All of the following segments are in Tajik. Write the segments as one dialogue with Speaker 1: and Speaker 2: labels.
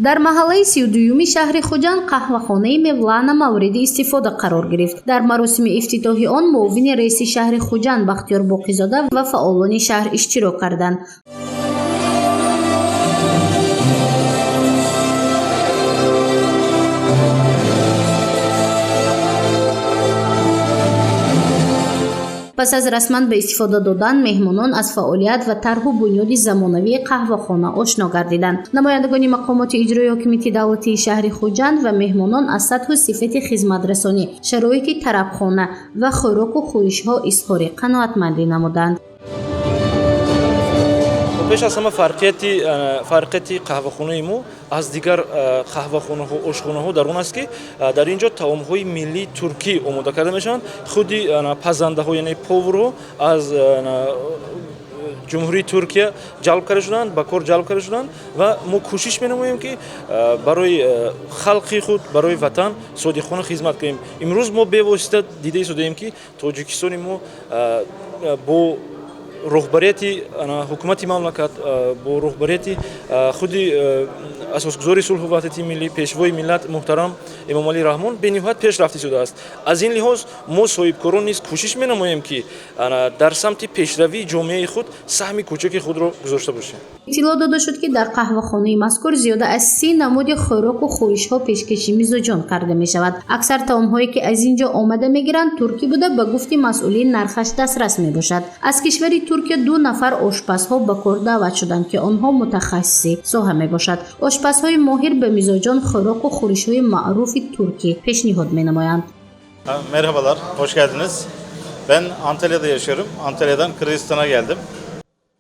Speaker 1: Дар маҳаллаи 32-юми шаҳри Хуҷанд қаҳвахонаи Мевлана мавриди истифода қарор гирифт. Дар маросими ифтитоҳи он муовини раиси шаҳри Хуҷанд Бахтиёр Боқизода ва фаъолони шаҳр иштирок карданд. Пас аз расман ба истифода додан меҳмонон аз фаъолият ва тарҳу бунёди замонавии қаҳвахона ошно гардиданд. Намояндагони мақомоти иҷрои ҳокимияти давлатии шаҳри Хуҷанд ва меҳмонон аз сатҳу сифати хизматрасонӣ, шароити тарабхона ва хӯроку хӯришҳо изҳори қаноатмандӣ намуданд.
Speaker 2: Пеш аз ҳама фарқияти қаҳвахонаи мо аз дигар қаҳвахонаҳо, ошхонаҳо дар он аст, ки дар ин ҷо таомҳои миллии туркӣ омода карда мешаванд. Худи пазандаҳо, яъне поварҳо аз ҷумҳурии Туркия ҷалб карда шуданд, ба кор ҷалб карда шуданд ва мо кӯшиш менамоем, ки барои халқи худ, барои ватан содиқона хизмат кунем. Имрӯз мо бевосита дида истодаем, ки Тоҷикистони мо бо роҳбарияти ҳукумати мамлакат, бо роҳбарияти худи асосгузори сулҳу ваҳдати миллӣ, пешвои миллат муҳтарам Эмомалӣ Раҳмон бениҳоят пешрафт истодааст. Аз ин лиҳоз мо соҳибкорон низ кӯшиш менамоем, ки дар самти пешравии ҷомеаи худ саҳми кӯчаки худро гузошта бошем.
Speaker 1: Иттилоъ дода шуд, ки дар қаҳвахонаи мазкур зиёда аз 30 намуди хӯроку хӯришҳо пешкаши мизоҷон карда мешавад. Аксар таомҳое, ки аз ин ҷо омада мегиранд, туркӣ буда, ба гуфти масъулин, нархаш дастрас мебошад. Аз кишвари Туркия ду нафар ошпазҳо ба кор даъват шуданд, ки онҳо мутахассиси соҳа мебошад. Ошпазҳои моҳир ба мизоҷон хӯроку хӯришҳои маъруфи туркӣ пешниҳод менамоянд.
Speaker 3: Merhabalar, hoş geldiniz. Ben Antalya'da yaşıyorum. Antalya'dan Kırgızistan'a geldim.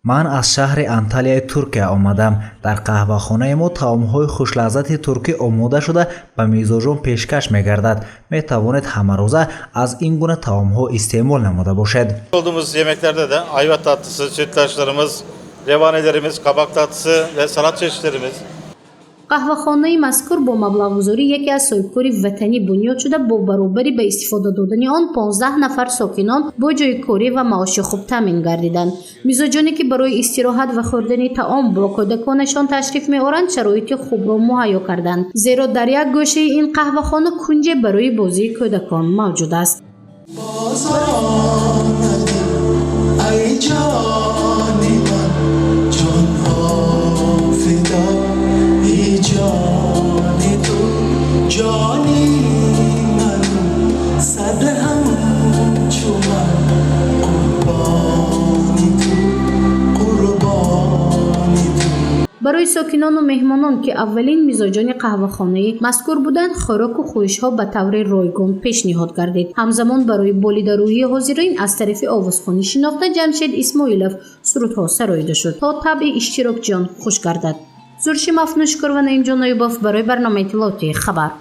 Speaker 4: Ман аз шаҳри Анталияи Туркия омадам. Дар қаҳвахонаи мо таомҳои хушлаззати туркӣ омода шуда, ба мизоҷон пешкаш мегардад. Метавонед ҳамарӯза аз ин гуна таомҳо истеъмол намуда бошед.
Speaker 3: Olduğumuz yemeklerde de ayva tatlısı, sütlaçlarımız, revanelerimiz, kabak tatlısı ve salat çeşitlerimiz.
Speaker 1: Қаҳвахонаи мазкур бо маблағгузории яке аз соҳибкори ватанӣ бунёд шуда, бо баробари ба истифода додани он 15 нафар сокинон бо ҷойи корӣ ва маоши хуб таъмин гардиданд. Мизоҷоне, ки барои истироҳат ва хӯрдани таом бо кӯдаконашон ташриф меоранд, шароити хубро муҳайё карданд, зеро дар як гӯшаи ин қаҳвахона кунҷе барои бозии кӯдакон мавҷуд аст.
Speaker 5: باز آمدی ای جان من، جان ها فدای جان تو، جانی من صد همچو من قربان تو، قربان تو.
Speaker 1: Барои сокинону меҳмонон, ки аввалин мизоҷони қаҳвахонаи мазкур буданд, хӯроку хӯришҳо ба таври ройгон пешниҳод гардид. Ҳамзамон барои болидарӯҳии ҳозирин аз тарафи овозхони шинохта Ҷамшед Исмоилов сурудҳо сароида шуд, то табъи иштирокчиён хуш гардад. Зурши Мафнушкур ва Наимҷон Аюбов барои барномаи иттилоотии «Хабар».